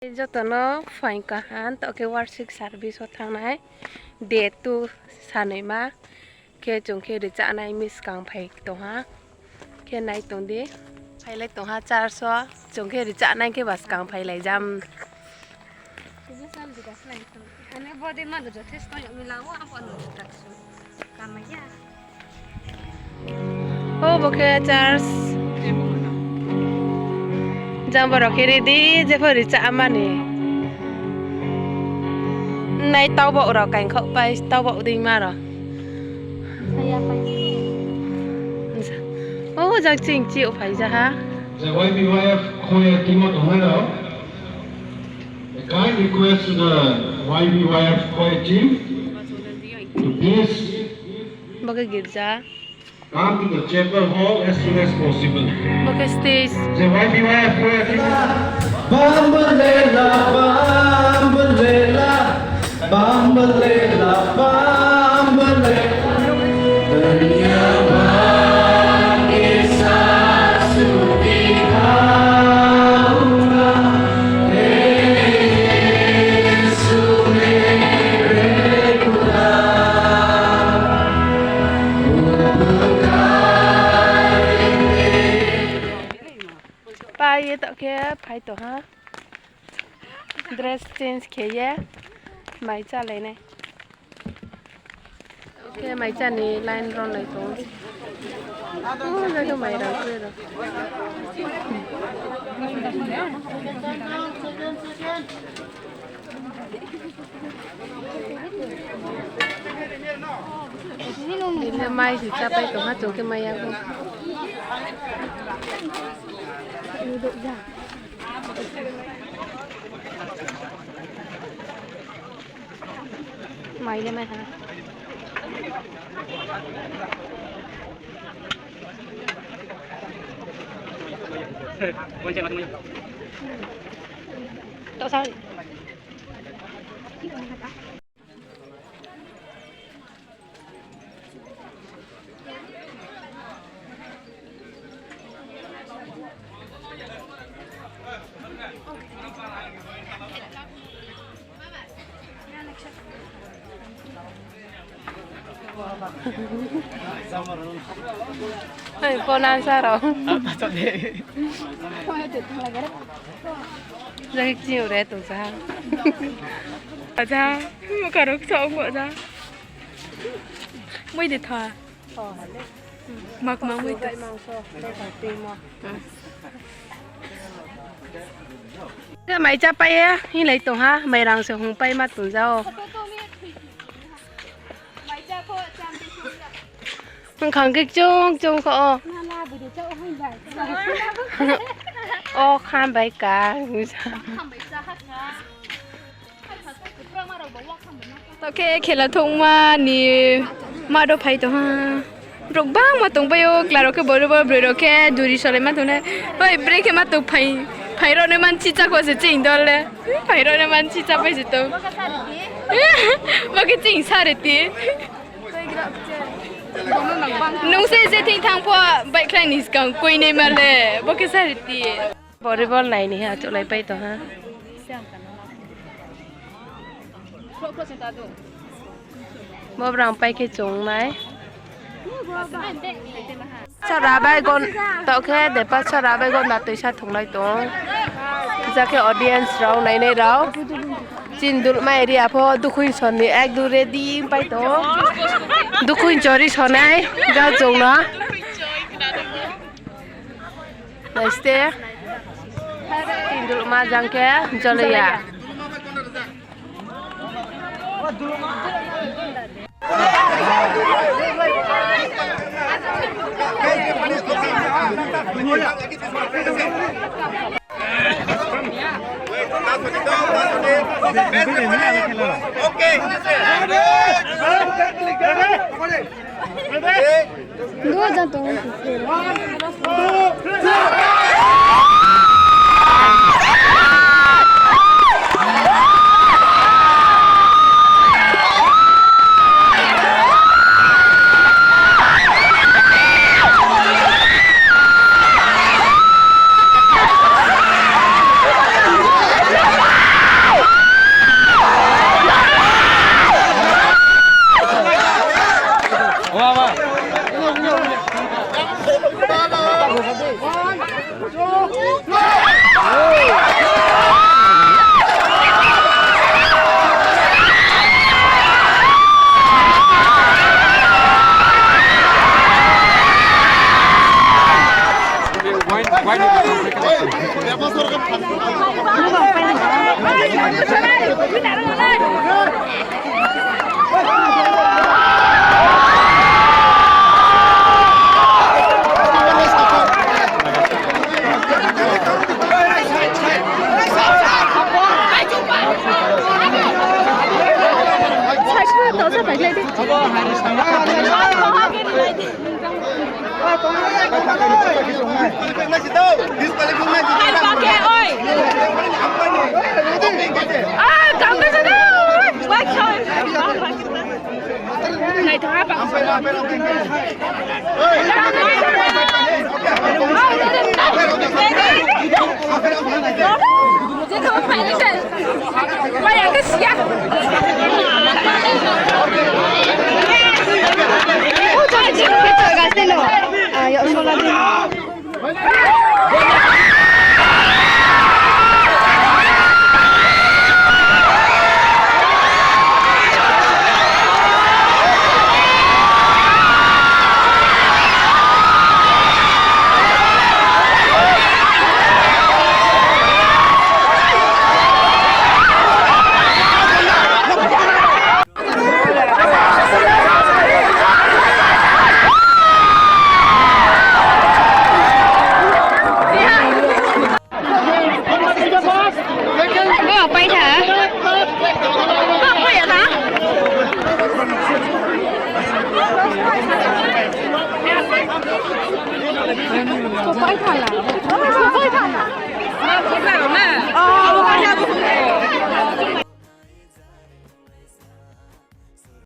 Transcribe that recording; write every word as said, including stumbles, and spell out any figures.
Joto no phaing kaham, taoh khe worship service wo thanng nai. Day two, sanaima. Khe chung khe rchah nai mi skang phai tong ha. Khe nai tong di. Phailai tong ha church wo. Chung khe rchah nai khe ba skang phailai jam. O, bo khe church. Jang borok khe ready, jepho rchah mani. Nai taubok rok kaingkhaoh pai, taubok dei ma rok. O, jang ching chi o phai ja ha. The Y B Y F choir team o tongnai rok. A kind request to the Y B Y F choir team to please Bo khe girja. Come to the chapel hall as soon as possible. Bo khe stage. The Y B Y F choir team. Pai ye taoh khe phai tong ha. Dress change khe ye mai chálai nai. Khe mai chá ni line ron lai tong. O, jang khe mai rang khe ro. Nini mai se chápai tong ha, chung khe mai ya kho. Mai le mai ha. Toh sa. Oi, pona sa rao. Jang khe chini ure tong sa ha. Aja, mukha rao kchao ong ja. Mui de tha. Mak ma mui de. Khe mai chápai ye, hinglai tong ha, mai rang se hungpai ma tong ja o. Wngkha khe kchung kchung kho o. O kha bai ka. Taoh khe khela thungma ni mado phai tong ha. Brouh bangma tongpai o, chla rao khe volleyball, broi rao khe duri solai ma tong nai. Oi, bre khe ma tong phai, phai rao nai manchi chá kho se chini dol le. Phai rao nai manchi chápai se tong. Bo khe chini sa re ti. Nung se je thing thanng pho, baihkhlai ni skang kuinai ma le, bo khe sa re ti. Volleyball nai ni ha, chouhlaipai tong ha. Bo brang pai khe chung nai. Sara bai gon, taoh khe depa sara bai gon na tuisa thunglai tong. Jang khe audience rao, nainai rao. Chini Dulma area pho Dukhuinsor ni ekdum ready pai tong. Dukhuinsor ri sonai, jang chung no. Naiste. Chini Dulma jang khe Jolaiya. Oh,